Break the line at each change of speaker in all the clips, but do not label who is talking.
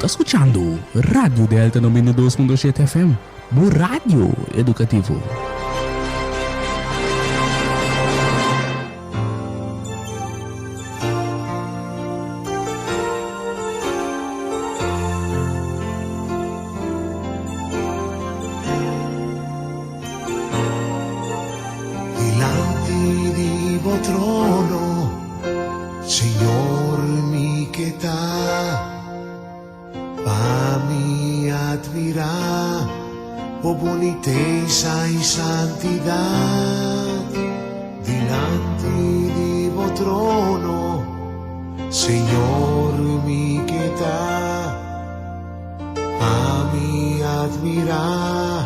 ta skuchando Radio Delta 92.7 FM, bo radio edukativo.
Dilanti di bo trono, Señor mi ke ta, pa mi admirá bo bunitesa i santidat. Dilanti di bo trono, Señor mi ke ta. Pa mi admirá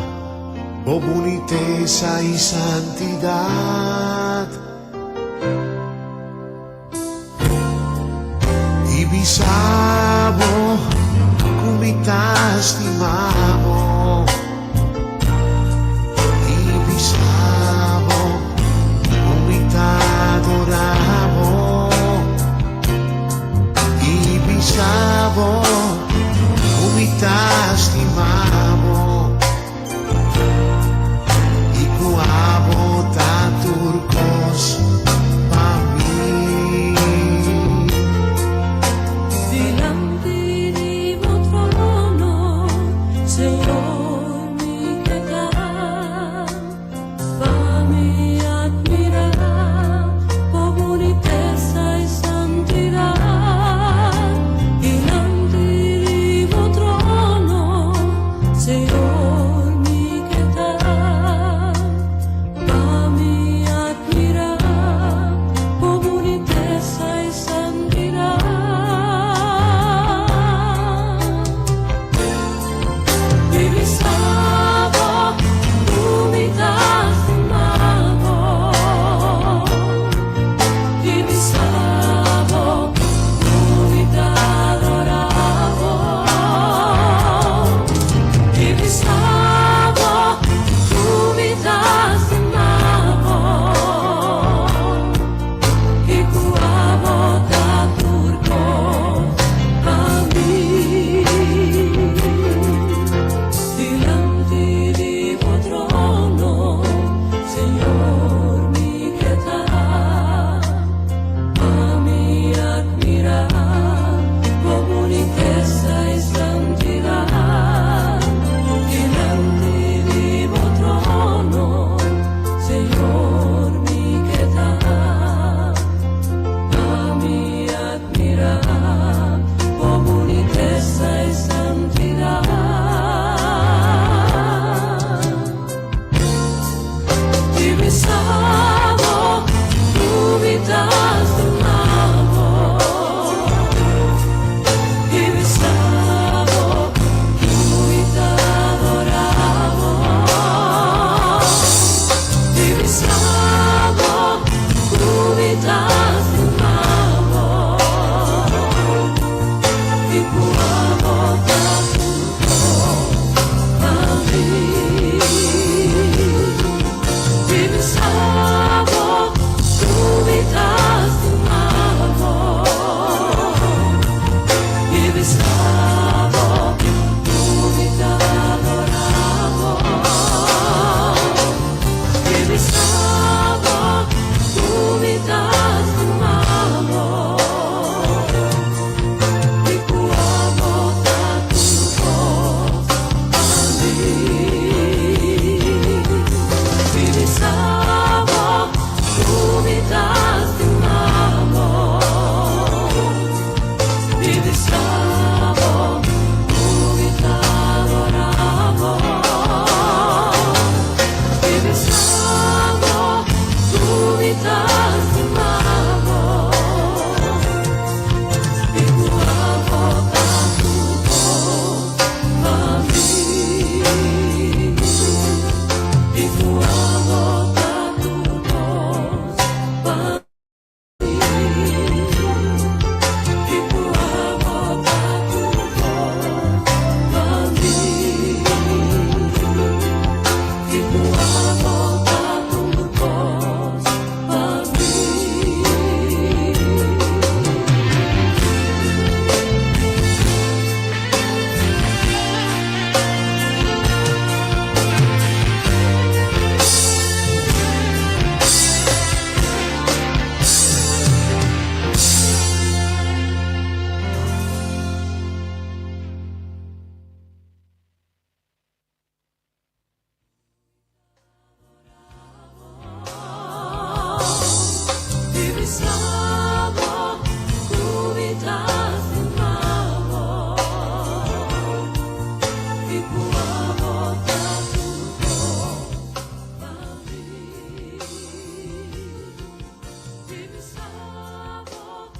bo bunitesa i santidat. I bisa bo ku mi ta stima bo. I bisa bo ku mi ta adorá bo. I bisa bo ku mi ta stima bo i ku abo ta tur kos pa mi.
Dilanti di bo trono, Señor, mi ke ta. Pa mi admirá bo bunitesa i santidat. Dilanti di bo trono, Señor, mi ke ta. Pa mi admirá bo bunitesa i santidat. I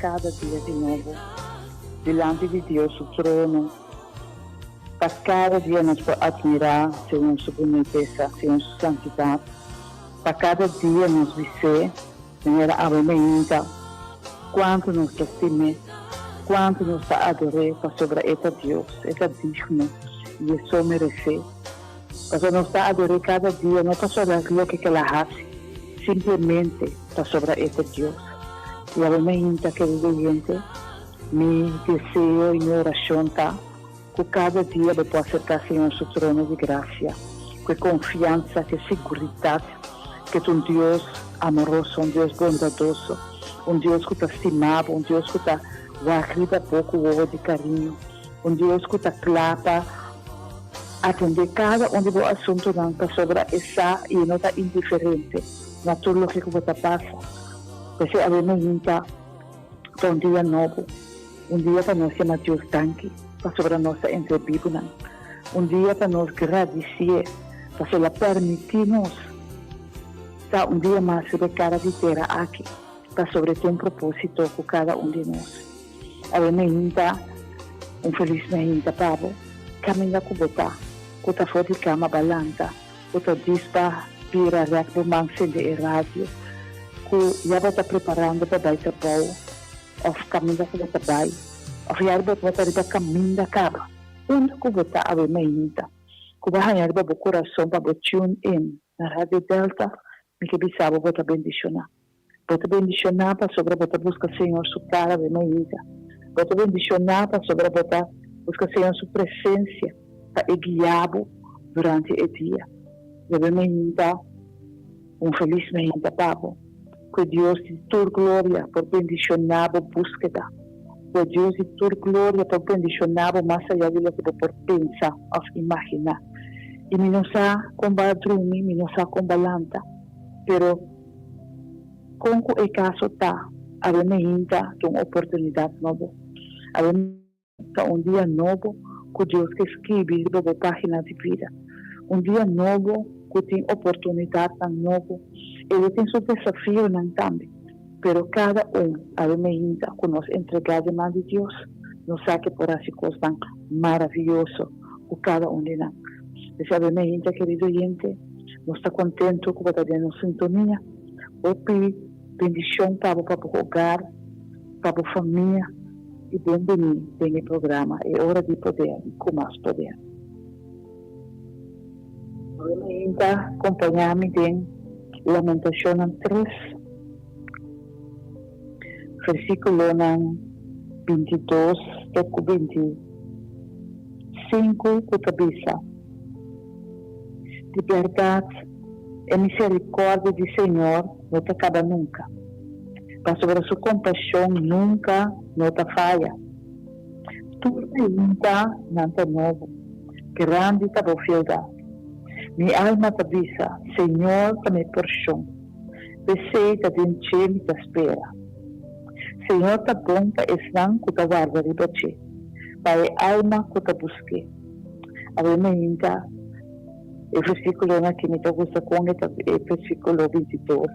kada dia di nobo dilanti di Dios su trono, pa kada dia nos por atmirá Señor su bunitesa, Señor su santidat, pa kada dia nos bis'é manera awe meinta kuantu nos ta stim'é, kuantu nos ta ador'é, pasobra e ta Dios, e ta digno i e so meresé. Pasobra nos ta ador'é kada dia no pasobra loke ku el a hasi, simplemente pasobra e ta Dios. I awe mainta, kerido oyente, mi deseo i mi orashon ta ku kada dia bo por aserká Señor su trono di grasia ku e konfiansa, ku e siguridat ku e ta un Dios amoroso, un Dios bondadoso, un Dios ku ta stima bo, un Dios ku ta wak riba bo ku wowo di kariño, un Dios ku ta kla pa Atendé kada un di bo asuntunan pasobra e sa i e no ta indiferente na tur loke ku bo ta pasa. P'esei awe mainta ta un dia nobo, un dia pa nos yama Dios danki pasobra nos ta entre bibunan, un dia pa nos gradisié pasobra el a permití nos ta un dia mas riba e kara di tera aki pasobra e tin un propósito ku kada un di nos. Awe mainta, un felis mainta pa bo. Caminda cu bo ta, cu ta for di cama ba lanta, cu ta dis pa bira rek bo man sende e radio, cu ya bo ta preparando pa bay trabou of caminda cu bo ta bay, of ya bo ta riba caminda caba. Unda cu bo ta awe mainta, cu bo haña riba bo curason pa bo tune in na Radio Delta, mi ke bisa bo, bo ta bendiciona. Bo ta bendishoná pasobra bo ta buska Señor su kara den mainta. Bo ta bendishoná pasobra bo ta buska Señor su presensia pa e guia bo durante e dia. Debe mainta un felis mainta pa bo. Ku e Dios di tur gloria por bendishoná bo búskeda. Ku e Dios di tur gloria por bendishoná bo mas ayá di loke bo por pensa òf imaginá. I mi no sa kon bo a drumi, mi no sa kon bo a lanta, pero. Kon ku e kaso ta, awe meinta ta un oportunidat nobo. Awe ta un dia nobo ku Dios ke skibi riba bo página di bida. Un dia nobo ku tin oportunidatnan nobo. E lo tin su desafionan tambe, pero kada un awe meinta ku nos entregá den man di Dios, nos sa ke por hasi kosnan maravioso ku kada un di nan. P'esei awe meinta, kerido oyente, Nos ta contento cu bo ta den nos sintonia. Hopi bendicion pa bo, pa bo hogar, pa bo famia y bon bini den e programa E Ora di Poder cu Mas Poder. Awe mainta compaña mi den Lamentacionnan tres, versiculonan 22 te cu 25 cu ta bisa. Di bèrdat, e miserikòrdia di Señor no ta kaba nunka, pasobra su kompashon nunka no ta faya. Tur mainta nan ta nobo, grandi ta bo fieldat. Mi alma ta bisa, Señor ta mi porshon, p'esei ta den dje mi ta spera. Señor ta bon pa esnan ku ta warda riba dje, pa e alma ku ta busk'é. Awe mainta e versiculonan aki mi ta gusta con e ta e versiculo 22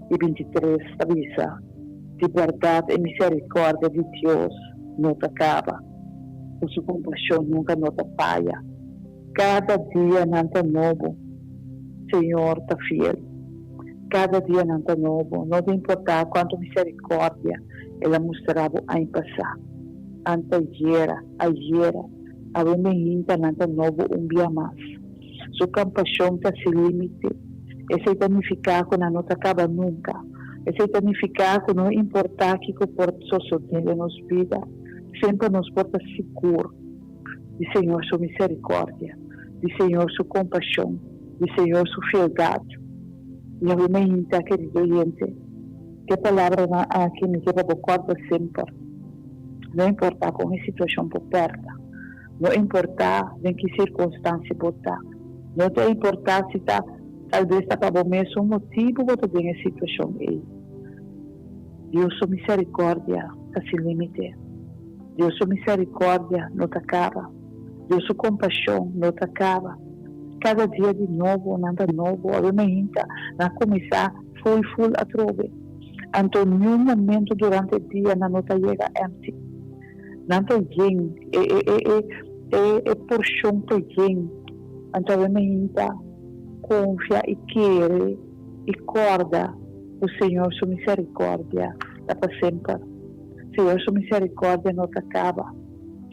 y 23 ta bisa, Di berdad e misericordia di Dios no ta caba, cu su compasion nunca no ta faya. Cada dia nan ta nobo, Señor ta fiel. Cada dia nan ta nobo, no ta importa cuanto misericordia El a mustra bo aña pasa, antayera, ayera. Awe mehinta nan ta nobo un bia mas. Su kampashon ta sin límite. Esei ta nifiká ku nan no ta kaba nunka. Esei ta nifiká ku no importá kiko por sosodé den nos bida, semper nos por ta sigur di Señor su miserikòrdia, di Señor su kompashon, di Señor su fieldat. I awe mehinta, kerido oyente, ku e palabranan aki mi ke pa bo kòrda semper. No importá kon e situashon por pèrta, no importá den ki sirkunstansia bo ta, no ta importá si ta talbes ta pa bo mesun motibu bo ta den e situashon ei, Dios su miserikòrdia ta sin límite. Dios su miserikòrdia no ta kaba. Dios su kompashon no ta kaba. Kada dia di nobo nan ta nobo. Awe mainta nan a kuminsá ful ful atrobe. Anto niun momento durante dia nan no ta yega empty. Nan ta yen, e e e e e e porshon ta yen. Anto awe mainta konfia i kere i kòrda ku Señor su miserikòrdia ta pa semper. Señor su miserikòrdia no ta kaba.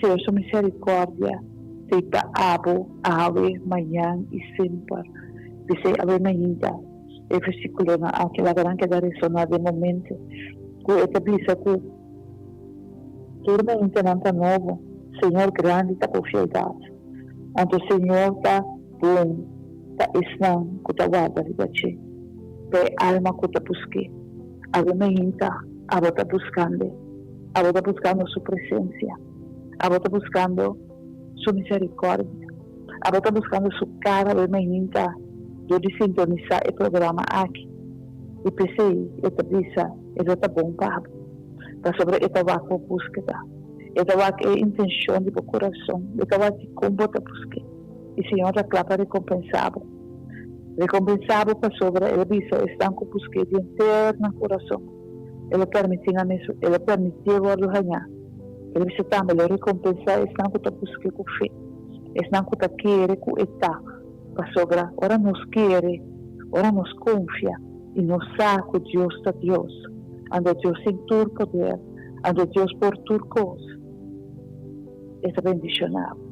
Señor su miserikòrdia t'ei pa abo awe, mañan i semper. P'esei awe mainta e versíkulonan aki laga nan keda resoná den bo mente ku e ta bisa ku tur maintanan ta nobo, Señor grandi ta bo fieldat. Anto Señor ta bon pa esnan ku ta warda riba dje, pa e alma ku ta busk'é. Abo mainta, abo ta buskand'é, abo ta buskando su presensia, abo ta buskando su miserikòrdia. Abo ta buskando su kara awe mainta dor di sintonisá e programa aki. I p'esei e ta bisa e lo ta bon pa abo, pasobra e ta wak bo búskeda. E ta wak e intenshon di bo kurason. E ta wak dikon bo ta busk'é. I Señor ta kla pa rekompensá bo. Rekompensá bo pasobra el a bisa esnan ku busk'é di henter nan kurason, el a permití nan mes, el a permitié wòrdu hañá. El a bisa tambe lo rekompensá esnan ku ta busk'é ku fe. Esnan ku ta kere ku e ta, pasobra ora nos kere, ora nos konfia i nos sa ku Dios ta Dios, anto Dios tin tur poder, anto Dios por tur kos, e ta bendishoná bo.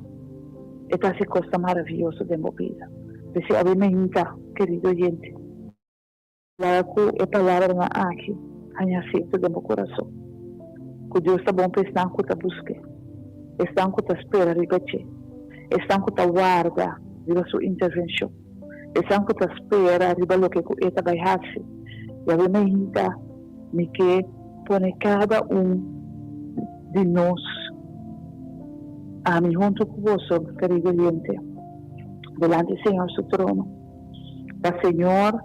E ta hasi kosnan maravioso den bo bida. P'esei awe meinta, kerido oyente. Laga ku e palabranan aki haña asiento den bo kurason, ku Dios ta bon pa esnan ku ta busk'é, esnan ku ta spera riba dje, esnan ku ta warda riba su intervenshon, esnan ku ta spera riba loke ku e ta bai hasi. Yahweh mainta, mi ke pone kada un di nos, ami huntu ku boso, kerido oyente, dilanti Señor su trono. Pa Señor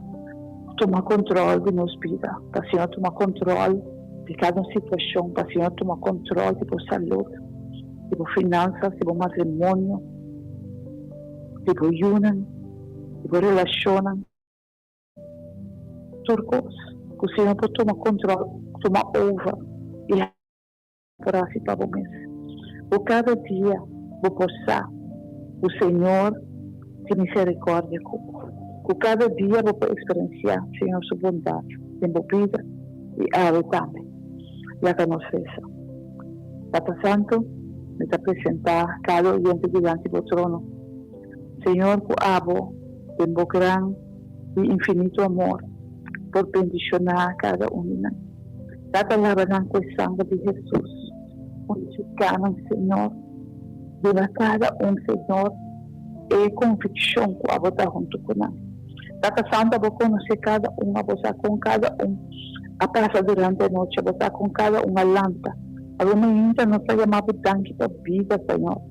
tuma control di nos bida, pa Señor tuma control di cada un situacion, pa Señor tuma control di bo salud, di bo finanzas, di bo matrimonio, di bo yunan, di bo relacionnan, tur cos cu Señor por tuma control, tuma over y por hasi pa bo mes. Bo kada dia bo por sa ku Señor tin miserikòrdia ku bo. Ku kada dia bo por eksperensiá Señor su bondat den bo bida i awe tambe. Laga nos resa. Tata Santu, mi ta presentá kada oyente dilanti bo trono. Señor ku abo den bo gran i infinito amor por bendishoná kada un di nan. Tata laba nan ku e sanger di Hesus. Purifiká nan, Señor. Duna kada un, Señor, e konvikshon ku abo ta huntu ku nan. Tata Santu, abo konosé kada un, abo sa kon kada un a pasa durante e nochi, abo sa kon kada un a lanta. Abo mainta nos ta yama bo danki pa bida, Señor.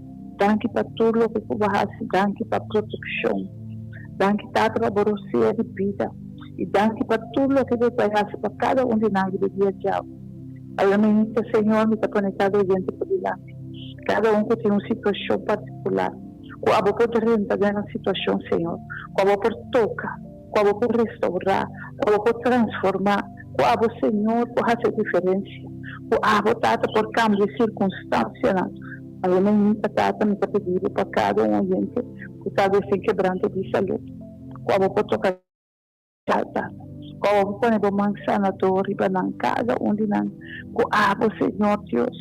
Danki pa tur loke ku bo hasi. Danki pa protekshon. Danki, Tata, pa bo rosea di bida. I danki pa tur loke bo ta hasi pa kada un di nan riba e dia djawe. Awor mi hinta, Señor, mi ta pone kada oyente por dilanti, kada un ku tin un situashon partikular, ku abo por drenta den nan situashon, Señor, ku abo por toka, ku abo por restourá, ku abo por transformá, ku abo, Señor, por hasi e diferensia, ku abo, Tata, por kambia e sirkunstansianan. Awor mi hinta, Tata, mi ta pidi bo pa kada un oyente ku ta den kebranto di salud, ku abo por toka. Tata, ku abo por pone bo man sanador riba nan, kada un di nan, ku abo, Señor Dios,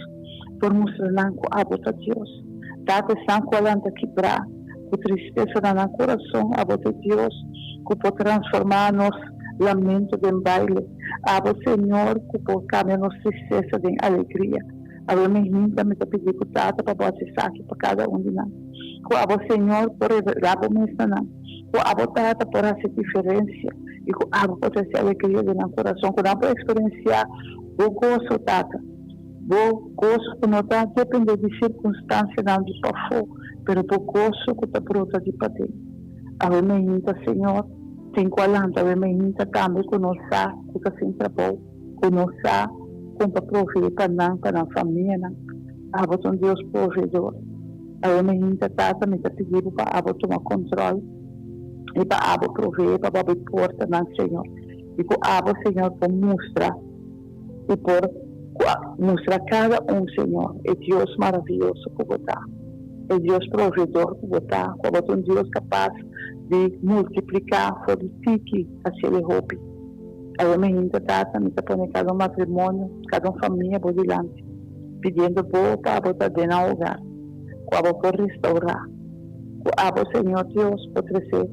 por mustra nan ku abo ta Dios. Tata, esnan ku a lanta kibrá, ku tristesa na nan kurason, abo ta Dios ku por transformá nos lamento den baile. Abo, Señor, ku por kambia nos tristesa den alegria. Abo mi hinta, mi ta pidi bo, Tata, pa bo hasi esaki pa kada un di nan. Ku abo, Señor, por revelá bo mes na nan. Ku abo Tata por hasi diferensia i ku abo por trese alegria den nan kurason, ku nan por eksperensiá bo goso, Tata, bo goso ku no ta dependé di sirkunstansianan di pafó, pero bo goso ku ta brota di paden. Awe mainta, Señor, tin ku a lanta awe mainta tambe ku no sa ku ta sin trabou, ku no sa kon pa proveé pa nan, pa nan famianan. Abo ta un Dios proveedor. Awe mainta, Tata, mi ta pidi Bo pa Abo tuma control i pa Abo provee pa bo abri portanan, Señor. I cu Abo, Señor, por mustra. I por mustra kada un, Señor, e Dios maravioso ku Bo ta, e Dios proveedor ku Bo ta, ku abo ta un Dios kapas di multipliká for di tiki hasiel e hopi. Awe mi hinta, Tata, mi ta pone kada un matrimonio, kada un famia Bo dilanti, pidiendo Bo pa abo ta den nan hogar, ku abo por restaurá, ku abo, Señor Dios, por trese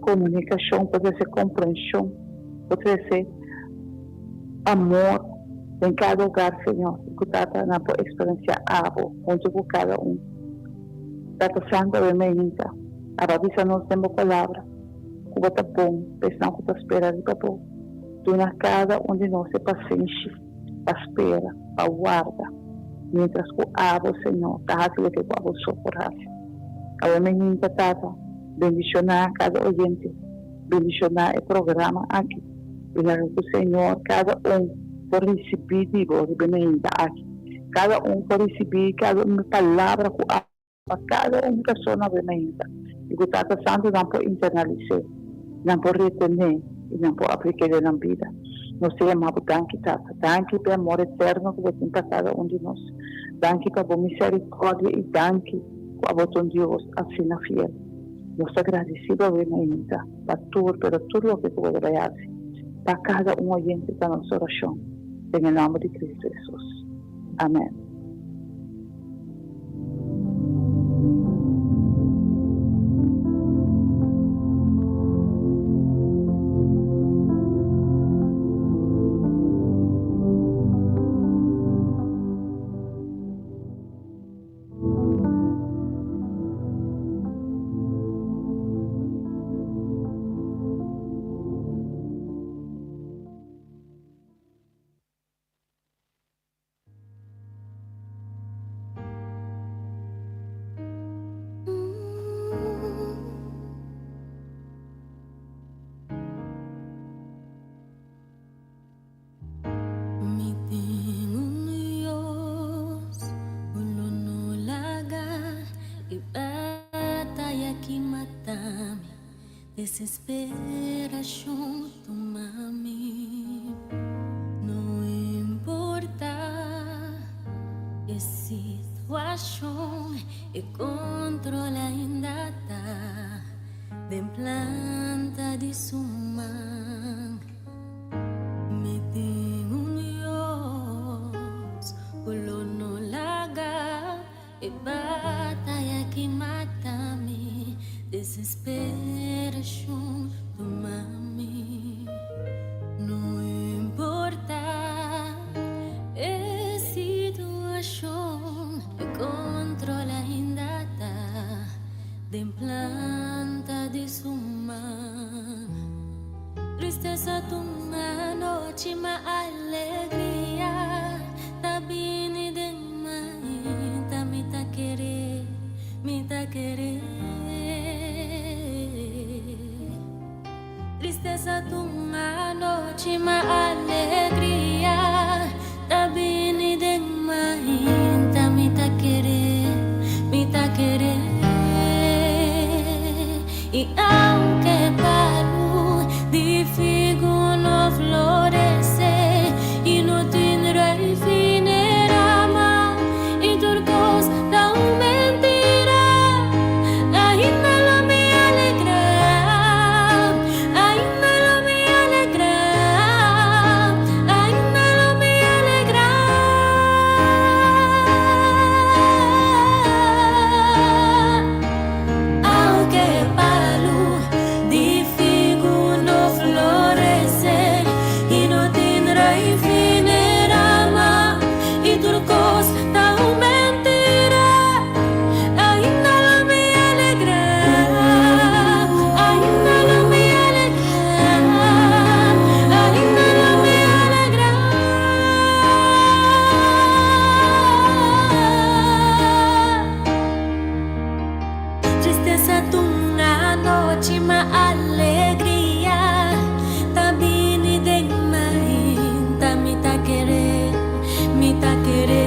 komunikashon, por trese komprenshon, por trese amor den kada hogar, Señor, i ku Tata nan por eksperensiá abo huntu ku kada un. Tata Santu, awe meinta, abo a bisa nos den bo Palabra ku bo ta bon pa esnan ku ta spera riba bo. Duna kada un di nos e pasenshi pa spera, pa warda, miéntras ku abo, Señor, ta hasi loke ku abo so por hasi. Awe meinta, Tata, bendishoná kada oyente. Bendishoná e programa aki i laga ku Señor kada un por risibí di bo riba e meinta aki. Kada un por risibí kada un palabra ku a pa kada un persona riba e meinta i ku Tata Santu nan por internalis'é, nan por retené i nan por aplik'é den nan bida. Nos ta yama bo danki, Tata. Danki pa e amor eterno ku bo tin pa kada un di nos. Danki pa bo miserikòrdia i danki ku abo ta un Dios asina fiel. Nos ta gradisido awe mainta pa tur, pero tur loke ku bo ta bai hasi pa kada un oyente ta nos orashon den e nòmber di Kristu Hesus. Amèn.
Mi tin un Dios ku lo no laga e bataya ki mata mi, desesperashon tuma mi. No importa e situashon, e control ainda ta den planta di su man. Mi tin un Dios ku lo no laga e bataya ki mata mi, desesperashon tuma mi. No importa e situashon, e control ainda ta den planta di su man. Tristesa ta un anochi ma alegria ta bini den mainta. Mi ta kere, mi ta kere. Tristesa ta un anochi ma alegria ta bini den mainta. Mi ta kere, mi ta kere. I aunke palu di figu no florece i no tin raif ni rama i tur kos ta un mentira, ainda lo mi alegrá, ainda lo mi alegrá, ainda lo mi alegrá. Aunke palu di figu no florece i no tin raif ni rama i tur kos ta un mentira, ainda lo mi alegrá, ainda lo mi alegrá, ainda lo mi alegrá. Tristesa ta un anochi ma alegria ta bini den mainta. Mi ta kere, mi ta kere.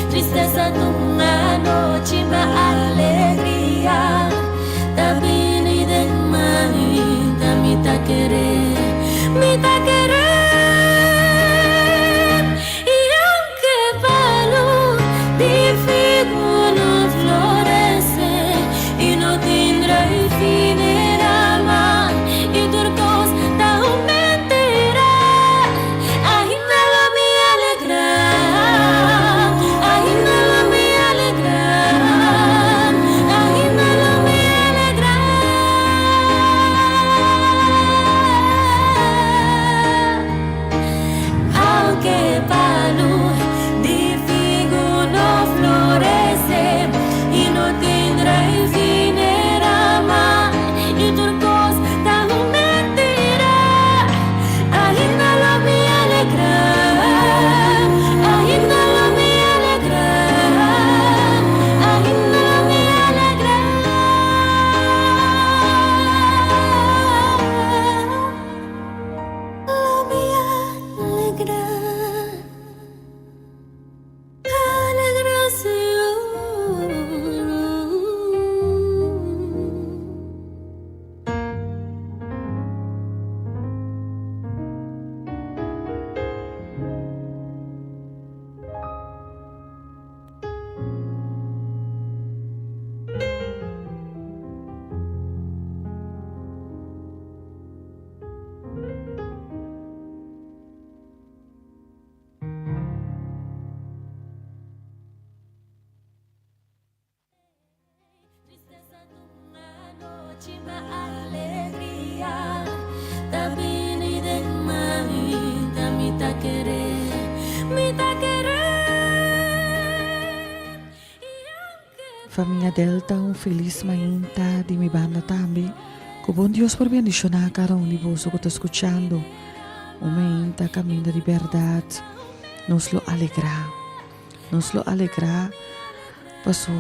Tristesa ta un anochi ma alegria ta bini den mainta. Mi ta kere. figu no florece y no tin druif ni rama y tur cos ta un mentira, ainda lo mi alegra, ainda lo mi alegra, ainda lo mi alegra. Aunke palu di figu no florece y no tin druif ni rama y tur cos ta un mentira, ainda lo mi alegra, ainda lo mi alegra, ainda lo mi alegra. Lo mi alegra, alegra Señor. Tristesa ta un anochi ma alegria ta bini den mainta mi ta kere, mi ta kere.
Famia Delta un felis mainta di mi banda tambe. Ku bon Dios por bendishoná kada un di boso ku ta skuchando. Un mainta kaminda di bèrdat nos lo alegrá. Nos lo alegrá paso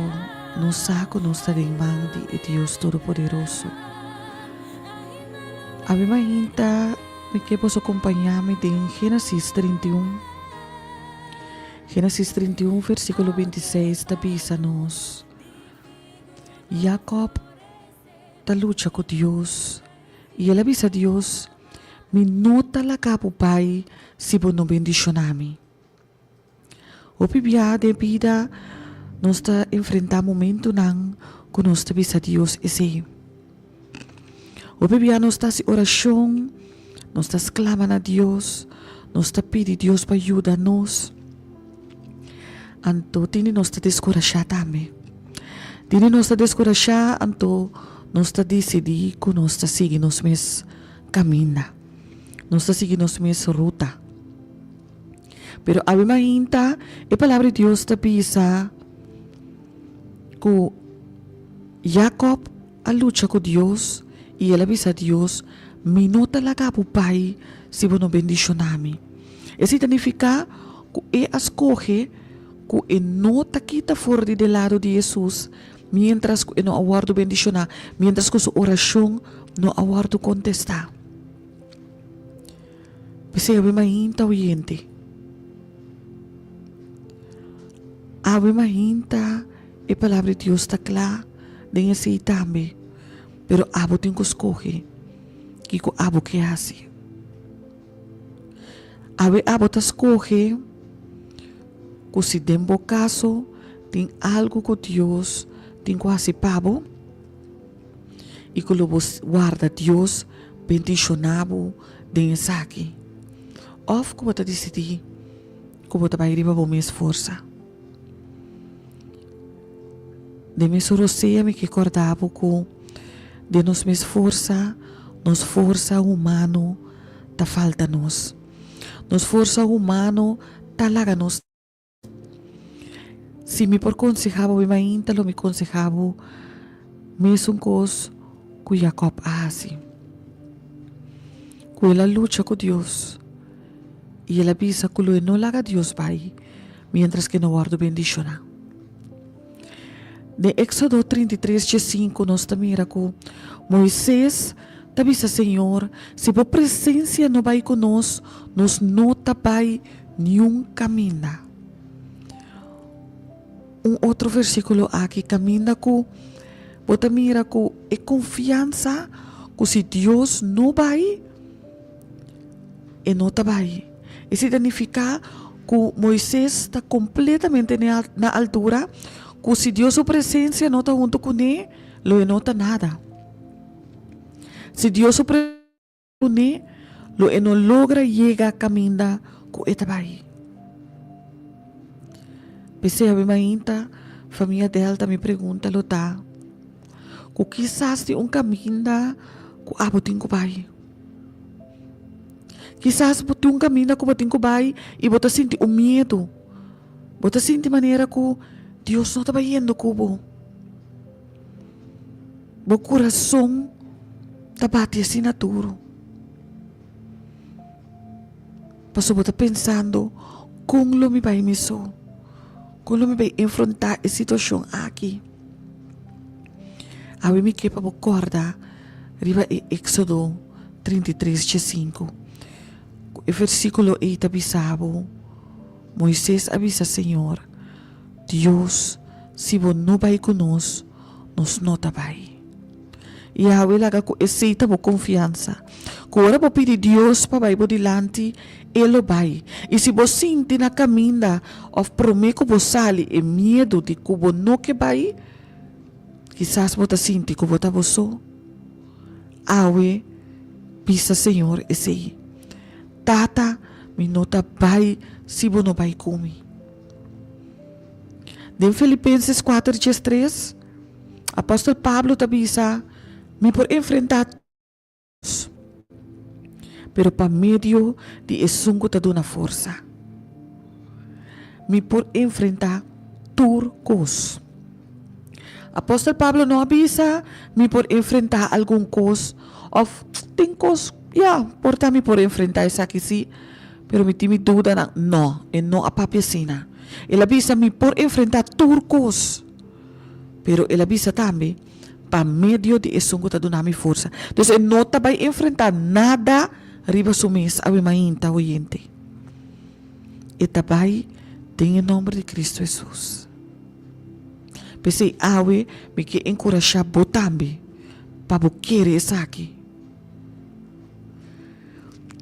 nos sa ku nos ta den man di e Dios Todopoderoso. Awe mainta mi ke boso kompañá mi den Génesis 31. Génesis 31 versíkulo 26 ta bisa nos, Jakòb ta lucha ku Dios, i el a bisa Dios, Mi no ta laga bo bai si bo no bendishoná mi. Hopi biaha den bida nos ta enfrentá momentunan ku nos ta bisa Dios esei. Hopi biaha nos ta hasi orashon, nos ta sklama na Dios, nos ta pidi Dios pa yuda nos. Anto tin di nos ta deskurashá tambe. Tin di nos ta deskurashá, anto nos ta disidí ku nos ta sigui nos mes kaminda, nos ta sigui nos mes ruta. Pero awe mainta e palabra di Dios ta bisa ku Jacob a lucha ku Dios i el a bisa Dios, Mi no ta laga bo bai si bo no bendishoná mi. Esei ta nifiká ku e a skohe ku e no ta kita for di de lado di Hesus miéntras ku e no a wòrdu bendishoná, miéntras ku su orashon no a wòrdu kontestá. P'esei awe mainta oyente. Awe mainta e palabra di Dios ta kla den esei tambe, pero abo tin ku skohe kiko abo ke hasi. Awe abo ta skohe ku si den bo kaso tin algu ku Dios tin ku hasi pa bo i ku lo bo warda Dios bendishoná bo den esaki. Òf ku bo ta disidí ku bo ta bai riba bo mes forsa. Den mes rosea mi ke kòrda bo ku den nos mes forsa, nos forsa humano ta falta nos. Nos forsa humano ta laga nos. Si mi por konsehá bo mi mainta lo mi konsehá bo mesun kos ku Jakòb a hasi. Ku el a lucha ku Dios i el a bisa ku lo e no laga Dios bai miéntras ku e no wòrdu bendishoná. Den Éksodo 33 diesinku nos ta mira ku Moises ta bisa Señor, Si bo presensia no bai ku nos, nos no ta bai Niun kaminda. Un otro versíkulo aki kaminda ku bo ta mira ku e konfiansa ku si Dios no bai, e no ta bai. Esei ta nifiká ku Moises ta kompletamente na altura. ku si Dios su presensia no ta huntu kuné, lo e no ta nada. Si Dios su presensia no ta kuné, lo e no logra yega kaminda ku e ta bai. P'esei awe mainta famia Delta mi pregunta lo ta ku kisas tin un kaminda ku abo tin ku bai. Kisas bo tin un kaminda ku bo tin ku bai i bo ta sinti un miedu. Bo ta sinti manera ku Dios no ta bayendo ku bo. Bo kurason ta bati asina duru. Pasobra bo ta pensando, Kon lo mi bai mi so? Kon lo mi bai enfrontá e situashon aki? Awe mi ke pa bo kòrda riba e Éksodo 33 diesinku. Ku e versíkulo ei ta bisa bo, Moises a bisa Señor, Dios, si bo no bai ku nos, nos no ta bai. Yahweh laga ku esei ta bo konfiansa, ku ora bo pidi Dios pa bai bo dilanti, E lo bai. I si bo sinti na kaminda òf promé ku bo sali e miedu di ku bo no ke bai, kisas bo ta sinti ku bo ta bo so. Awe, bisa Señor esei, Tata, mi no ta bai si bo no bai ku mi. Den Filipenses kuater diestres, Apòstel Pablo ta bisa, Mi por enfrentá tur kos, pero pa medio di esun ku ta duna forsa. Mi por enfrentá tur kos. Apòstel Pablo no a bisa, Mi por enfrentá algun kos òf tin kos, ya, por ta mi por enfrentá esaki sí, pero mi tin mi dudanan. No, e no a papia asina. El a bisa, Mi por enfrentá tur kos. Pero el a bisa tambe, Pa medio di esun ku ta duna mi forsa. Dus e no ta bai enfrentá nada riba su mes awe mainta, oyente. E ta bai den e nòmber di Kristu Hesus. P'esei awe mi ke enkurashá bo tambe pa bo kere esaki.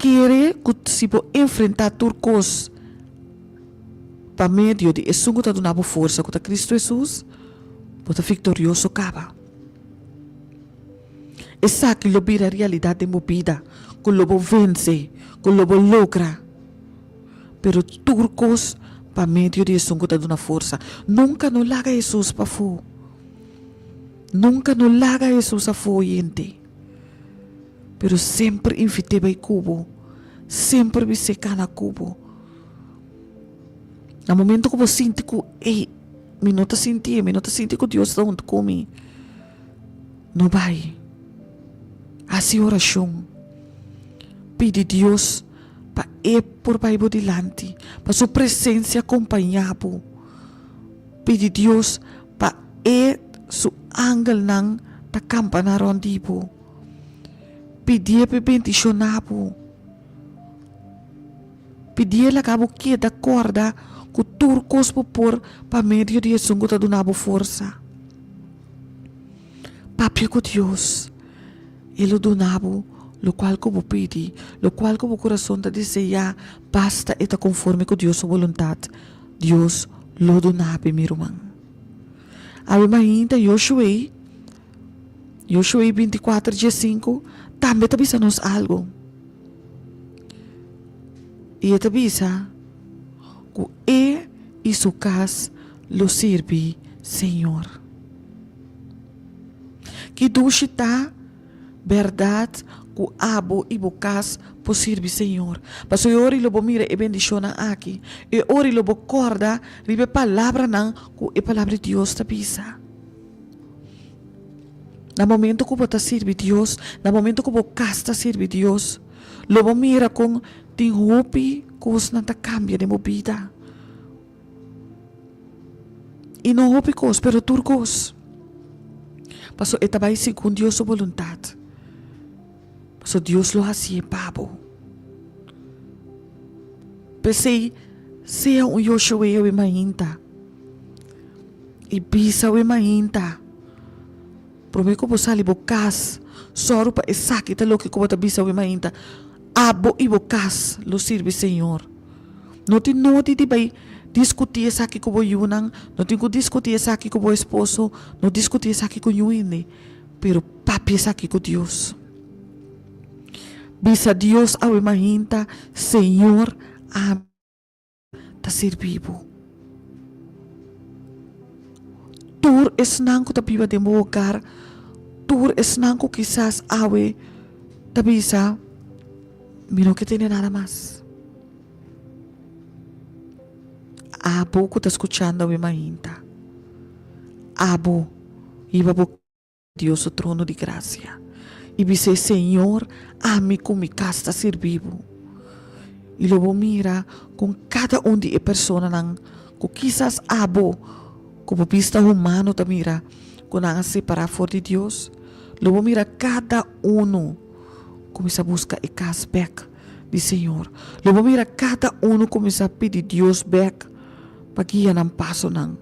Kere ku si bo enfrentá tur kos, Pa medio di esun ku ta duna bo forsa, ku ta Kristu Hesus, bo ta viktorioso kaba. Esaki lo bira realidat den bo bida, ku lo bo vense, ku lo bo logra. Pero tur kos pa medio di esun ku ta duna forsa. Nunka no laga Hesus pafó. Nunka no laga Hesus afó, oyente. Pero semper invit'é bai ku bo. Semper bis'é kana ku bo. Na momento ku bo sinti ku, ey, mi no ta sintié, mi no ta sinti ku Dios ta huntu ku mi, no bai. Hasi orashon. Pidi Dios pa e por bai bo dilanti, pa su presensia kompañá bo. Pidi Dios pa e su angelnan ta kampaná rònt di bo. Pidié pa e bendishoná bo. Pidié laga bo keda kòrda ku tur kos bo por pa medio di esun ku ta duna bo forsa. Papia ku Dios, E lo duna bo lokual ku bo pidi, lokual ku bo kurason ta deseá, basta e ta konforme ku Dios su boluntat, Dios lo duna bo, mi ruman. Awe mainta Yoshuei, Yoshuei bintikuater diesinku, tambe ta bisa nos algu. I e ta bisa ku e i su kas lo sirbi Señor. Ki dushi ta bèrdat ku abo i bo kas por sirbi Señor! Pasobra e ora i lo bo mira e bendishonnan aki, e ora i lo bo kòrda riba e palabranan ku e Palabra di Dios ta bisa. Na momento ku bo ta sirbi Dios, na momento ku bo kas ta sirbi Dios, lo bo mira kon tin hopi kosnan ta kambia den bo bida. I no hopi kos, pero tur kos. Pasobra e ta bai segun Dios su boluntat. Pasobra Dios lo hasié pa bo. P'esei, sea un Yoshué awe mainta. I bisa awe mainta. Promé ku bo sali bo kas, sòru pa esaki ta loke ku bo ta bisa awe mainta, Abo i bo kas lo sirbi Señor. No tin nodi di bai. diskutí esaki ku bo yunan, no tin ku diskutí esaki ku bo esposo, no diskutí esaki ku niun hende, pero papia esaki ku Dios. Bisa Dios awe mainta, Señor, ami ta sirbi bo. Tur esnan ku ta biba den bo hogar, tur esnan ku kisas awe ta bisa, Mi no ke tene nada mas. Abo ku ta skuchando awe mainta, abo hiba bo Dios su trono di gracia i bis'é, Señor, ami ku mi kas ta sirbi bo. I lo bo mira kon kada un di e personanan ku kisas abo ku bo bista humano ta mira ku nan a separá for di Dios, lo bo mira kada unu kuminsá buska e kas bèk di Señor. Lo bo mira kada unu kuminsá pidi Dios bèk pa guia nan pasonan.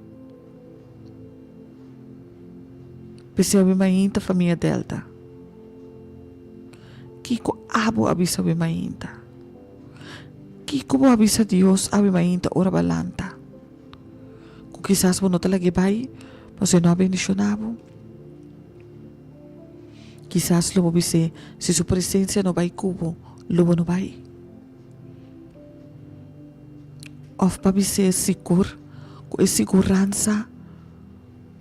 P'esei awe mainta famia Delta. Kiko abo a bisa awe mainta? Kiko bo a bisa Dios awe mainta ora bo a lanta? Ku kisas bo no ta lag'é bai pasobra e no a bendishoná bo. Kisas lo bo bis'é si su presensia no bai ku bo, lo bo no bai. Òf pa bis'é sigur ku e siguransa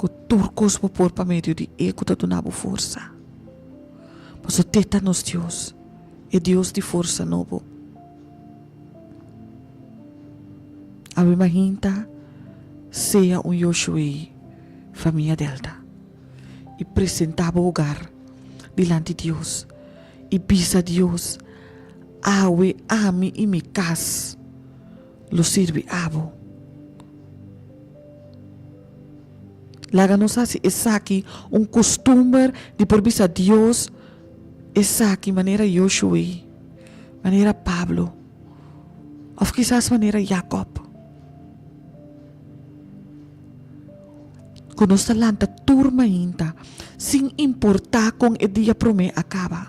ku tur kos bo por pa medio di e ku ta duna bo forsa. Pasobra te ta nos Dios, e Dios di forsa nobo. Awe mahinta sea un Yoshuei famia Delta i presenta bo hogar dilanti Dios i bisa Dios, Awe ami i mi kas lo sirbi abo. Laga nos hasi esaki un kustumber di por bisa Dios esaki manera Yoshué, manera Pablo, òf kisas manera Jakòb. Ku nos ta lanta tur mainta, sin importá kon e dia promé a kaba.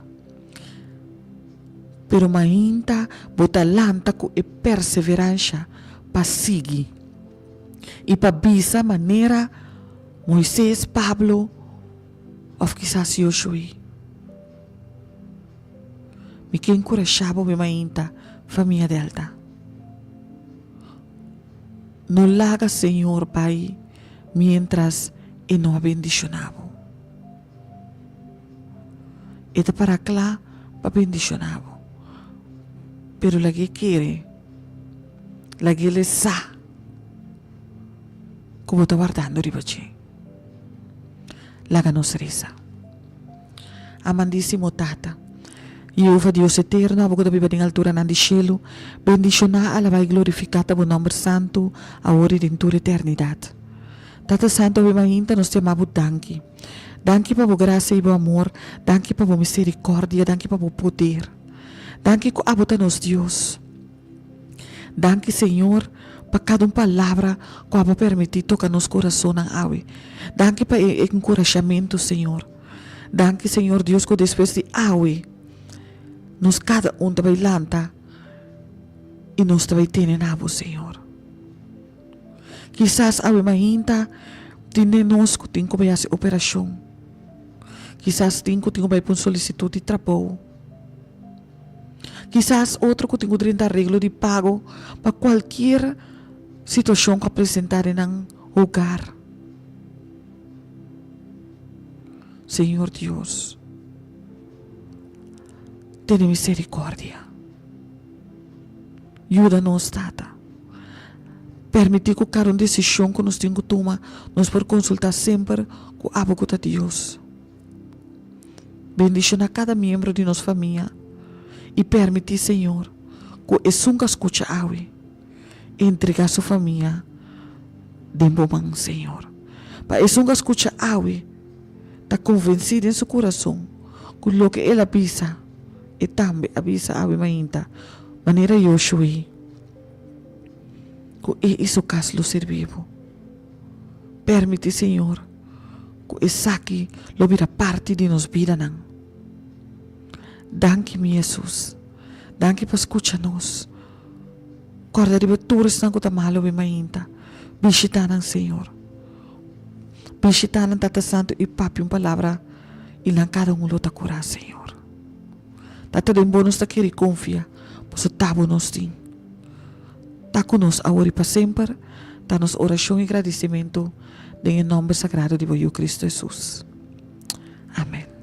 Pero mainta bo ta lanta ku e perseveransha pa sigui i pa bisa manera Moises, Pablo òf kisas Yoshué. Mi ke enkurashá bo mi mainta, famia Delta. No laga Señor bai miéntras e no a bendishoná bo. E ta para kla pa bendishoná bo. Pero lag'é kere, lag'é le sa ku bo ta wardando riba dje. Laga nos resa. Amandísimo Tata, Yehova Dios eterno, abo ku ta biba den alturanan di shelu, bendishoná, alabá i glorifiká ta bo nòmber santu, awor i den tur eternidat. Tata Santu, awe mainta nos ta yama bo danki. Danki pa bo grasia i bo amor, danki pa bo misericordia, danki pa bo poder. Danki ku abo ta nos Dios. Danki Señor pa kada un palabra ku abo a permiti toka nos kurasonnan awe. Danki pa e enkurashamentu Señor. Danki Señor Dios ku despues di awe nos kada un ta bai lanta i nos ta bai tene na bo Señor. Kisas awe mainta tin den nos ku tin ku bai hasi operashon. Kisas tin ku tin ku bai pun solisitut di trabou. Kisas otro ku tin ku drenta areglo di pago pa kualkier situashon ku a presentá den nan hogar. Señor Dios, tene misericordia. Yuda nos, Tata. Permití ku kada un desishon ku nos tin ku tuma, nos por konsultá semper ku abo ku ta Dios. Bendishoná kada miembro di nos famia i permití, Señor, ku esun ku a skucha awe, entregá su famia den bo man, Señor. Pa esun ku a skucha awe ta konvensí den su kurason ku loke el a bisa, E tambe a bisa awe mainta, manera Yoshué, ku e i su kas lo sirbi bo. Permití, Señor, ku esaki lo bira parti di nos bidanan. Danki, mi Hesus. Danki pa skucha nos. Kòrda riba tur esnan ku ta malu awe mainta. Bishitá nan, Señor. Bishitá nan, Tata Santu, i papia un palabra i nan kada un lo ta kurá, Señor. Tata, den Bo nos ta kere konfia, pasobra ta Bo nos tin. Ta ku nos awor i pa semper, ta nos orashon i gradisimentu den e nòmber sagrado di Bo Yu Kristu Hesus. Amen.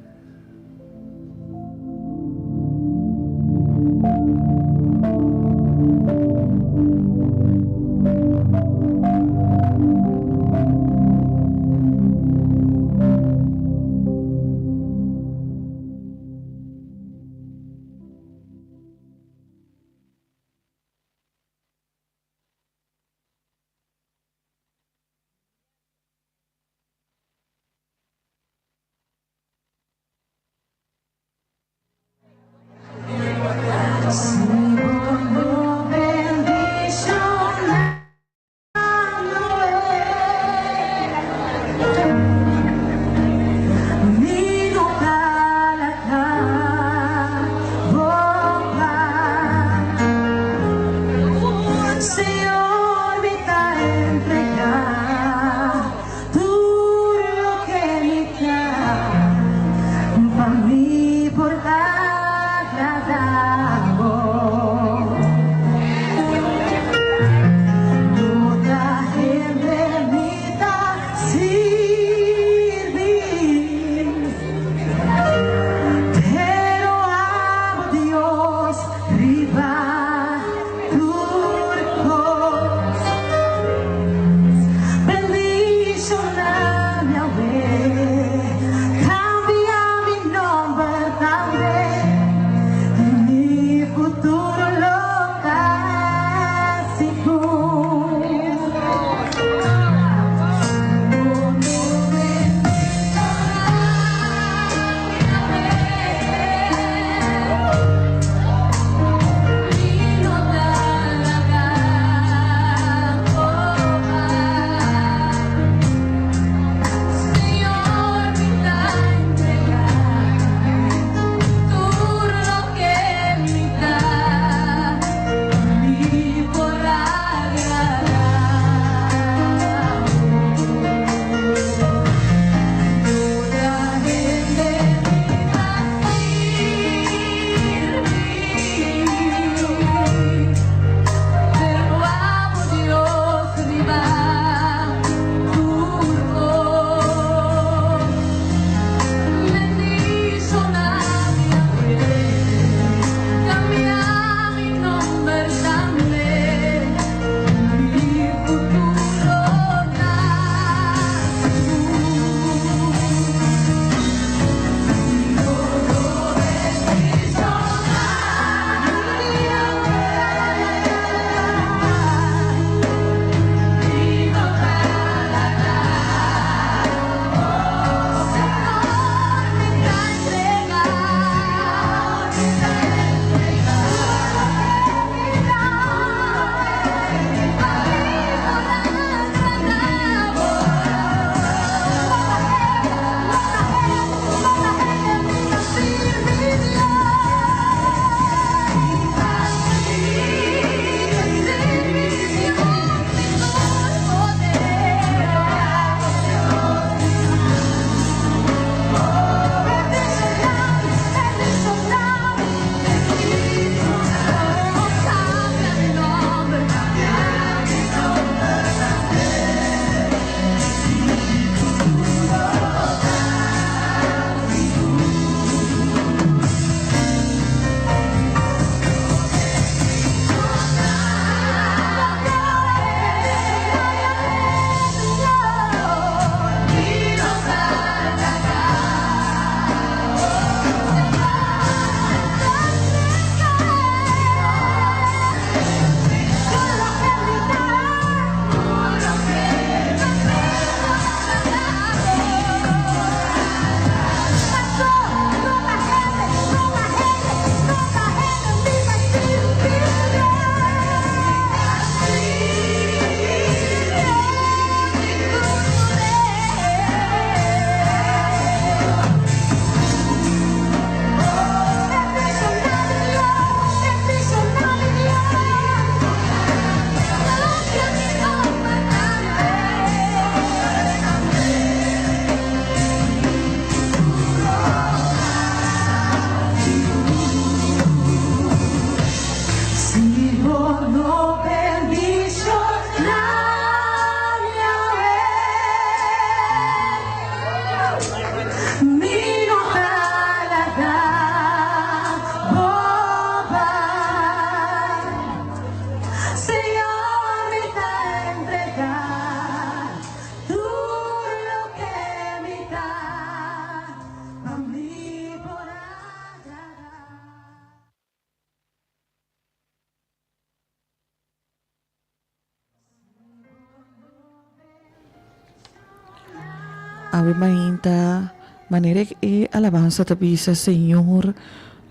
Awe mainta, manera e alabansa ta bisa, Señor,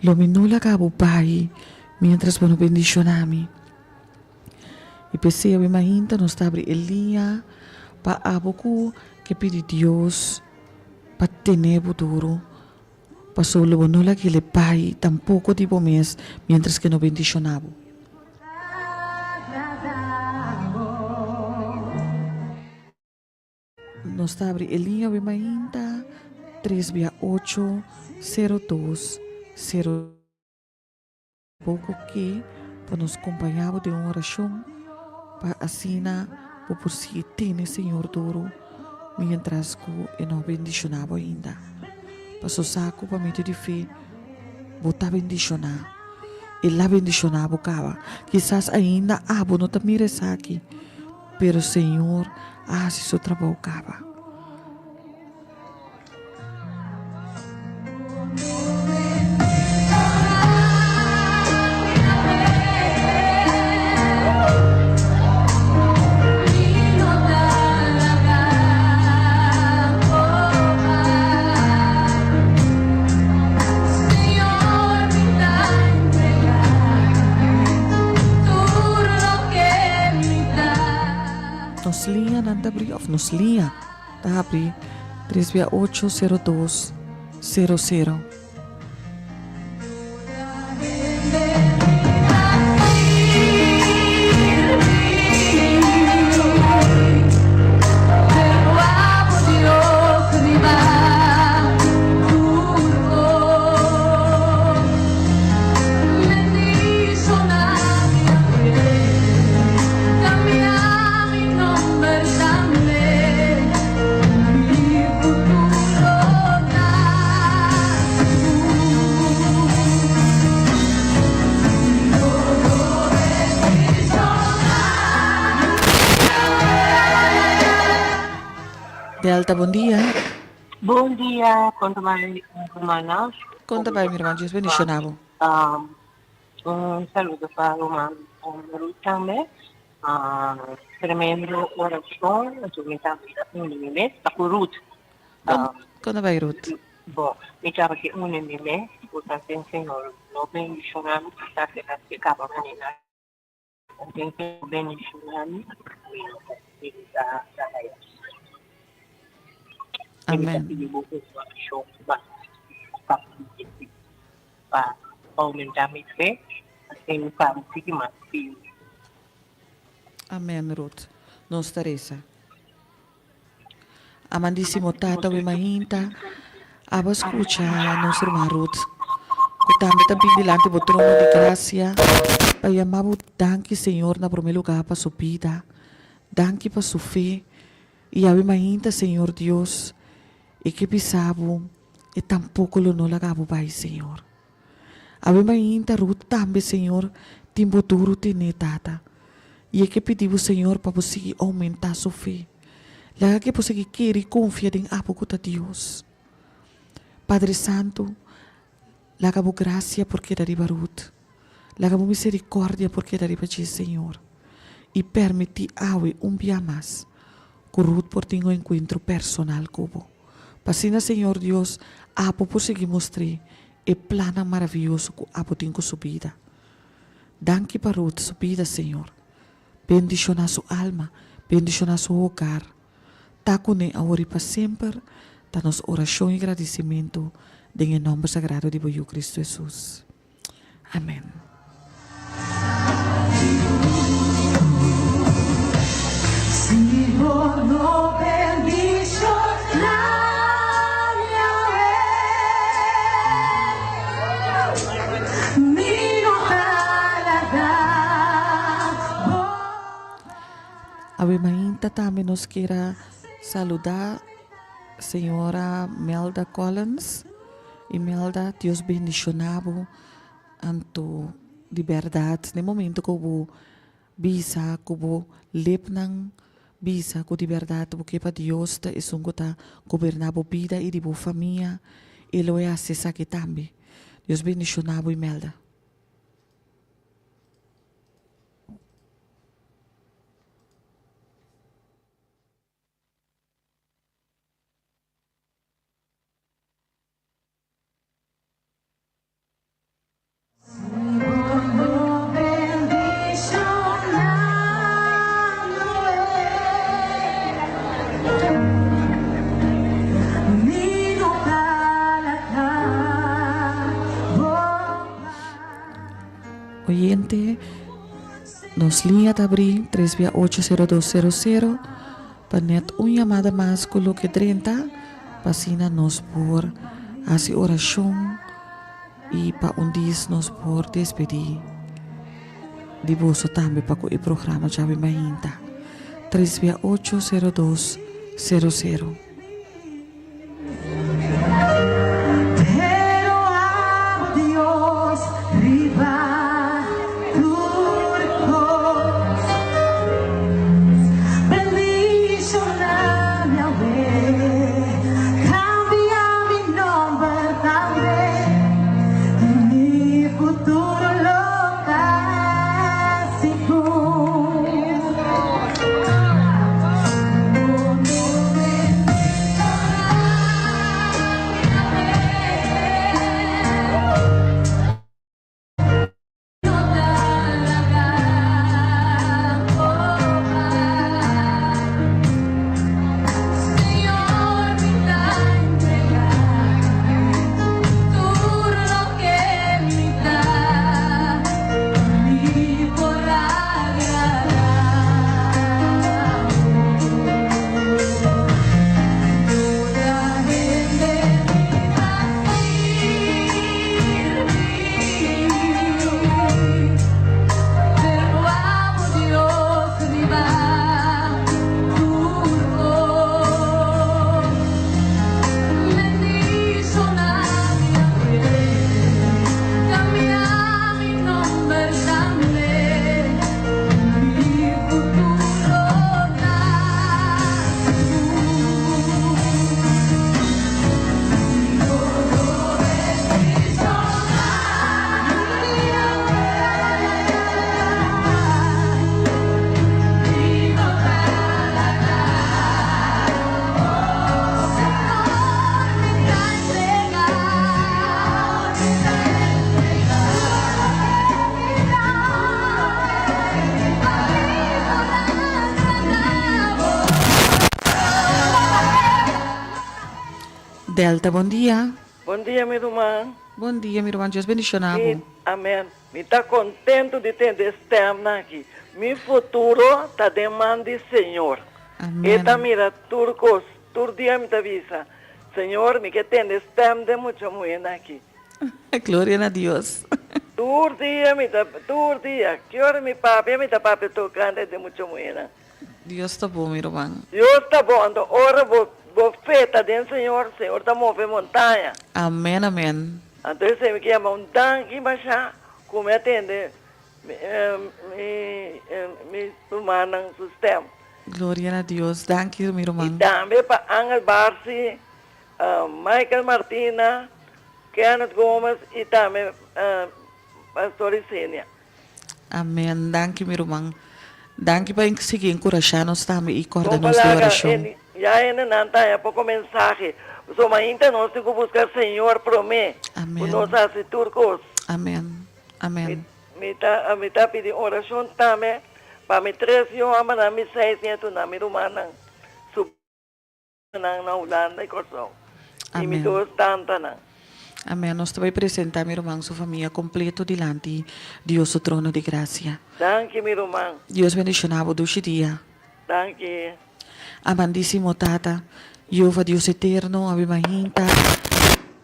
lo mi no laga bo bai mientras bo no bendiciona mi. I p'esei awe mainta nos ta abri e liña pa abo ku ke pidi Dios pa tene bo duru, pasobra lo bo no lag'el e bai tampoko di bo mes mientras ke no bendiciona bo. Nos ta abri e liña awe mainta tres bia ocho sero dos sero. Bo ku ke pa nos kompañá bo den un orashon pa asina bo por sigui tene Señor duru mientras ku e no a bendishoná bo ainda. Paso sa ku pa medio di fe bo ta bendishoná. El a bendishoná bo kaba. Kisas ainda abo no ta mira esaki, pero Señor a hasi su trabou kaba. Nos liñanan ta bri of nos liña ta habri tres bia ocho sero dos sero sero. Delta, bon dia.
Bon dia, kon ta bai rumannan?
Kon ta bai mi ruman, Dios bendiciona bo.
Un saludo pa ruman Ruth tambe. Tremendo oracion. Anto mi tambe ta uni mi mes ta cu Ruth.
Con ta bay Ruth?
Bo, mi tabata ke uni mi mes cu ta den Señor no bendiciona mi kisas e ta caba manera. Den Señor bendiciona mi, mi no ta sigui ta trabaya.
Amen.
Mi ta pidi bo oracion mas pa pa aumenta mi fe, asina mi para sigui mas firme.
Amen Ruth. Nos ta resa. Amandisimo Tata we mainta abo scucha nos ruman Ruth cu tambe ta bin dilanti bo trono di gracia pa yama bo danki Señor na prome lugar pa su bida, danki pa su fe y awe mainta Señor Dios e ke bisa bo e tampoco lo no laga bo bay Señor. Awe mainta Ruth tambe Señor tin bo duru tene Tata y e ke pidi bo Señor pa bo sigui aumenta su fe laga ke bo sigui kere y confia den abo cu ta Dios Padre Santo laga bo gracia por keda riba Ruth laga bo misericordia por keda riba dje Señor y permiti awe un bia mas cu Ruth por tin un encuentro personal cu bo pa asina Señor Dios abo por sigui mustr'e e plannan maravioso ku abo tin ku su bida. Danki pa Ruth su bida, Señor. Bendishoná su alma, bendishoná su hogar. Ta kuné awor i pa semper, ta nos orashon i gradisimentu den e nòmber sagrado di bo Yu Kristu Hesus. Amèn. Awe mainta tambe nos kier a saluda señora Melda Collins. Imelda, Dios bendiciona bo. Anto di bèrdat den momento ku bo bisa ku bo lepnan bisa ku di bèrdat bo ke pa Dios ta esun ku ta goberná bo bida i di bo famia, e lo e hasi esaki tambe. Dios bendishoná bo Imelda. Nuevamente nos liña ta abrí tres bia ocho sero dos sero sero pa net un yamada mas ku loke drenta pa asina nos por hasi orashon i pa un dis nos por despedí di boso tambe pa ku e programa djawe mainta tres bia ocho sero dos sero sero.
Pero abo Dios riba tur cos. Bendiciona mi awe, cambia mi nomber tambe, y mi futuro lo ta sigur.
Delta bon dia.
Bon dia mi ruman.
Bon dia mi ruman Dios bendiciona
Mi
bo.
amen mi ta contento di tende e stemnan aki mi futuro ta den man di Señor e ta
Amen.
mira tur cos tur dia mi ta bisa Señor mi ke tende stem den mucha muhernan aki.
Gloria na Dios.
Tur dia mi ta tur dia ki ora mi papia mi ta papia tocante den mucha muhernan.
Dios ta bon mi ruman.
Dios ta bon anto ora bo bo fe ta den Señor Señor ta move montaña.
Amen amen.
Anto esei mi ke yama un danki masha ku mi a tende mi mi mi rumannan su stem.
Gloria na Dios danki mi
I
ruman.
tambe pa Angel Barsi Michael Martina, Kenneth Gomez y tambe Pastor Isenia.
Amen danki mi ruman. Danki pa sigui encurasha nos tambe y corda
Con
nos di
palabra
oracion.
ya hende nan ta haña poco mensahe. Pasobra mainta nos tin cu busca Señor prome cu nos
Amen.
haci tur cos.
Amen. Amen.
Mi ta mi ta pidi oracion tambe pa mi tres yu hombernan, mi seis nietunan, mi rumannan su. Nan na Hulanda y Corsou y mi
Amen.
dos tantanan.
Amen. Nos ta bay presenta mi ruman su famia completo dilanti Dios su trono di gracia.
Danki mi ruman.
Dios bendiciona bo dushi dia.
Danki.
Amandisimo Tata, Jehova Dios eterno, awe mainta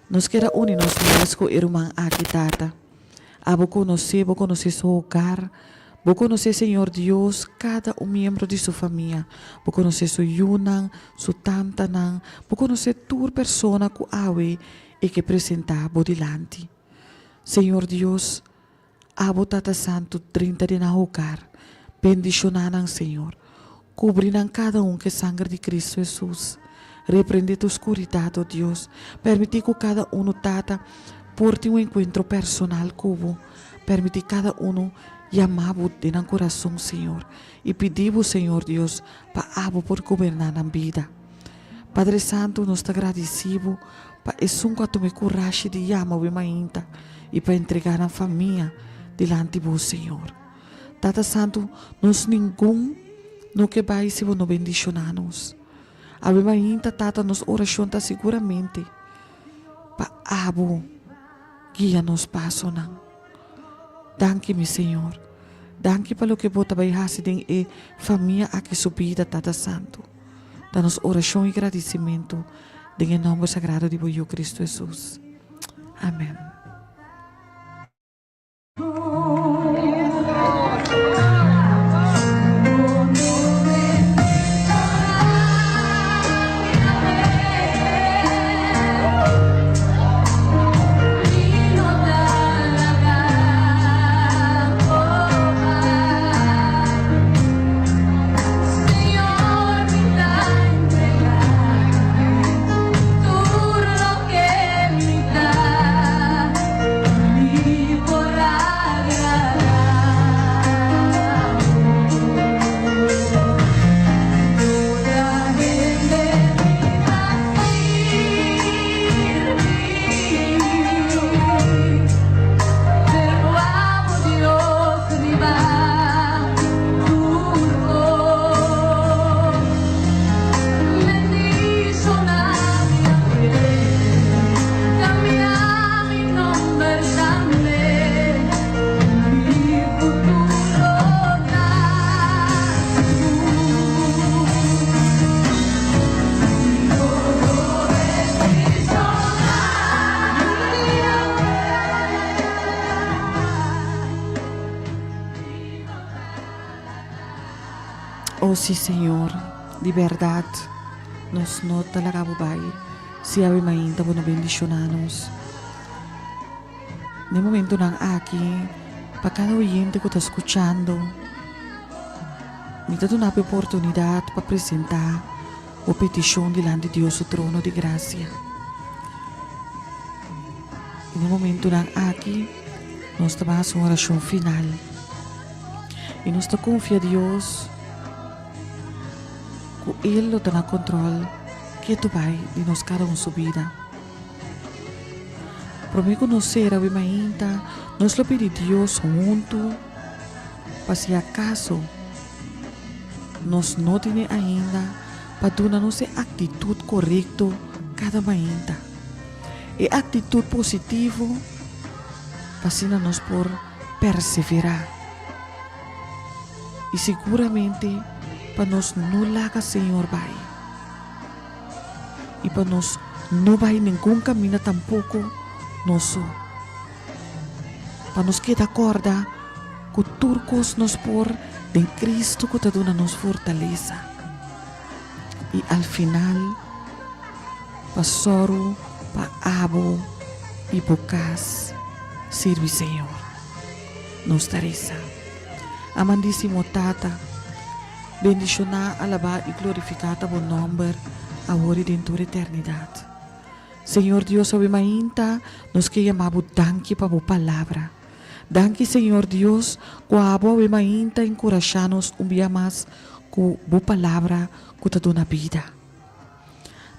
nos kier a uni nos mes cu e ruman aki Tata. Abo conoce, bo conoce su hogar, bo conoce Señor Dios cada un miembro di su famia, bo conoce su yunan, su tantanan, bo conoce tur persona cu awe e ke presenta bo dilanti. Señor Dios, abo Tata Santu drenta den nan hogar, bendiciona nan Señor, cubri nan cada un ke sanger di Cristo Jesus. Reprende tur scuridad, o Dios, permiti cu cada uno Tata por tin un encuentro personal cu bo. Permiti cada uno yama bo den nan curason, Señor, y pidi bo, Señor Dios, pa abo por goberna nan bida. Padre Santo, nos ta gradici bo pa esun cu a tuma e curashi di yama bo e mainta y pa entrega nan famia dilanti bo, Señor. Tata Santo, nos ningun no ke bay si bo no bendiciona nos. Awe mainta, Tata, nos oracion ta siguramente pa abo guia nos pasonan. Danki mi Señor. Danki pa loke Bo ta bai hasi den e famia aki su bida, Tata Santu. Ta nos orashon i gradisimentu den e nòmber sagrado di Bo Yu Kristu Hesus. Amen. Oh sí Señor, di berdad nos no ta laga bo bai si awe mainta bo no bendiciona nos. Den momentonan aki, pa kada oyente ku ta skuchando, mi ta duna bo e oportunidat pa presentá bo petishon dilanti Dios su trono di grasia. I den momentonan aki, nos ta bai hasi un orashon final. I nos ta konfia Dios ku El lo ta na kontròl ketu bai di nos kada un su bida. Promé ku nos sera awe mainta, nos lo pidi Dios huntu pa si akaso nos no tene ainda pa duna nos e aktitut korekto kada mainta. E aktitut positivo pa asina nos por perseverá. I siguramente pa nos no laga Señor bai. I pa nos no bai ningun kaminda tampoko nos so. Pa nos keda kòrda ku tur kos nos por den Kristu ku ta duna nos fortalesa. I al final pa sòru pa abo i bo kas sirbi Señor. Nos ta resa. Amandísimo Tata. Bendishoná, alabá i glorifiká ta bo nòmber awor i den tur eternidat. Señor Dios awe mainta nos ke yama bo danki pa bo palabra. Danki Señor Dios ku abo awe mainta enkurashá nos un bia mas ku bo palabra ku ta duna bida.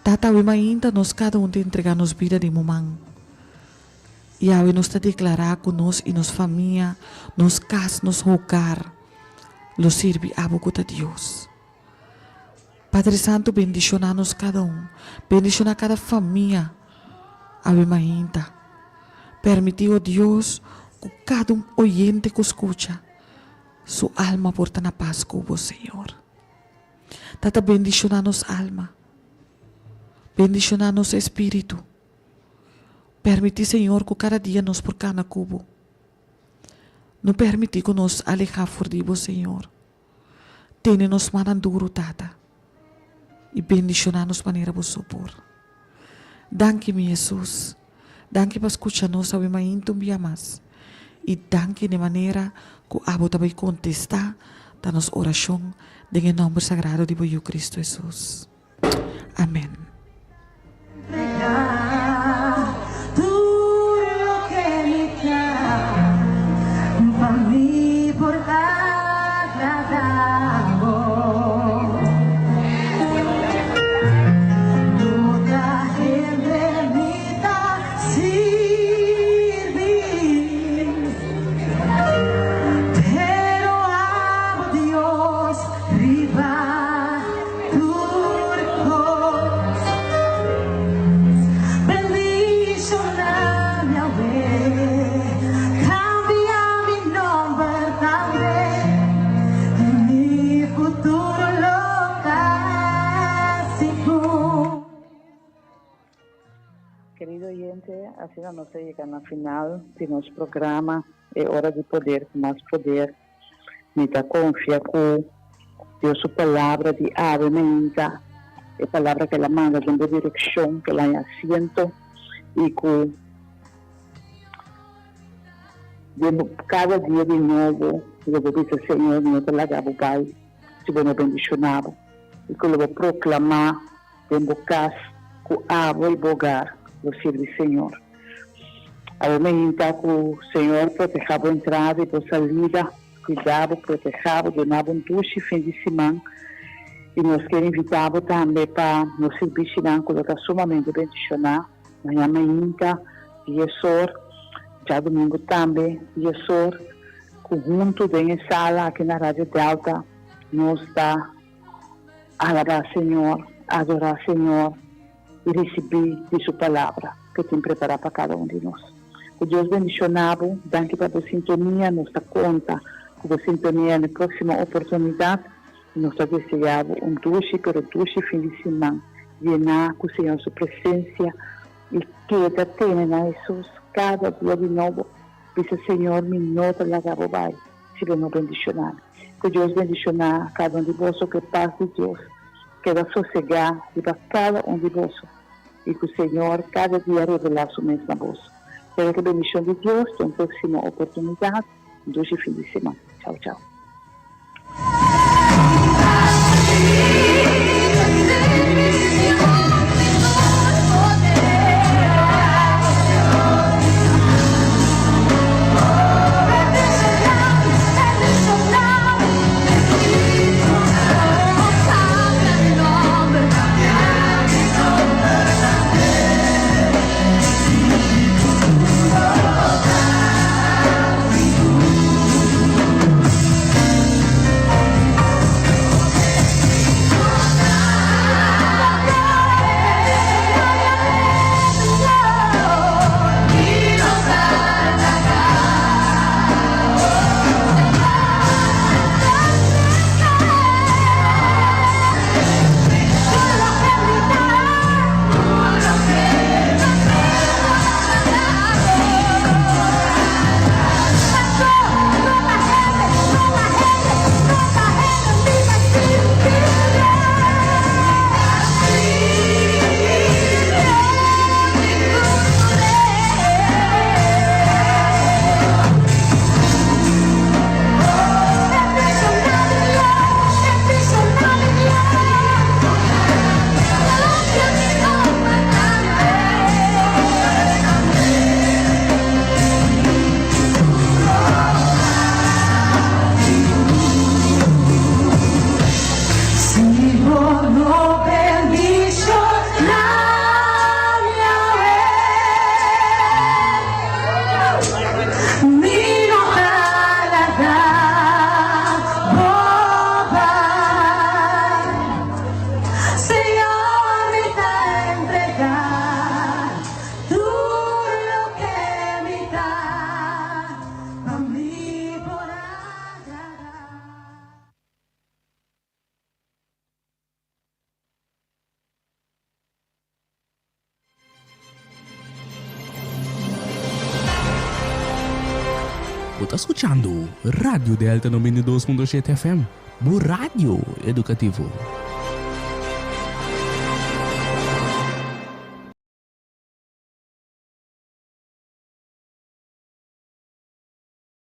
Tata awe mainta nos kada un ta entregá nos bida den bo man. I awe nos ta deklará ku nos i nos famia, nos kas, nos hogar lo sirbi abo ku ta Dios. Padre Santu bendishoná nos kada un, bendishoná kada famia awe mainta. Permití, o Dios, ku kada un oyente ku skucha, su alma por ta na pas ku bo, Señor. Tata bendishoná nos alma, bendishoná nos espíritu. Permití, Señor, ku kada dia nos por kana ku bo. No permití ku nos alehá for di bo, Señor. Tene nos mannan duru, Tata, i bendishoná nos manera bo so por. Danki, mi Hesus. Danki pa skucha nos awe mainta un bia mas. I danki n'e manera ku abo ta bai kontestá ta nos orashon den e nòmber sagrado di bo Yu Kristu Hesus. Amen.
Kerido oyente, asina nos a yega na final di nos programa E Ora di Poder ku Mas Poder. Mi ta konfia ku Dios su Palabra di awe mainta, e palabra ku el a manda den bo direkshon, ku el a haña asiento i ku den bo kada dia di nobo lo bo bisa, Señor, mi no ta laga bo bai si bo no bendishoná bo, i ku lo bo proklamá den bo kas ku abo i bo hogar lo sirbi Señor. Abo mainta ku Señor protehá bo entrada i bo salida, kuida bo, protehá bo, duna bo un dushi fin di siman. I nos kier invitá bo tambe pa nos sirbishinan ku lo ta sumamente bendishoná mañan mainta dies or, djadumingu tambe dies or, ku huntu den e sala aki na Radio Delta nos ta Alabá Señor, adorá Señor i risibí di Su Palabra ku e tin prepará pa kada un di nos. Ku Dios bendishoná bo. Danki pa bo sintonia. Nos ta konta ku bo sintonia na e próksimo oportunidat i nos ta deseá bo un dushi pero dushi fin di siman yená ku Señor su presensia i keda tene na Hesus kada dia di nobo. Bisa, Señor, mi no ta laga bo bai. Si bo no bendishoná mi. Ku Dios bendishoná kada un di boso, ku e pas di Dios keda sosegá riba kada un di boso, i ku Señor kada dia revelá Su mes na boso. Keda ku e bendishon di Dios te un próksimo oportunidat. Un dushi fin di siman. Chau chau.
Bo ta skuchando Radio Delta 92.7 FM, bo radio edukativo.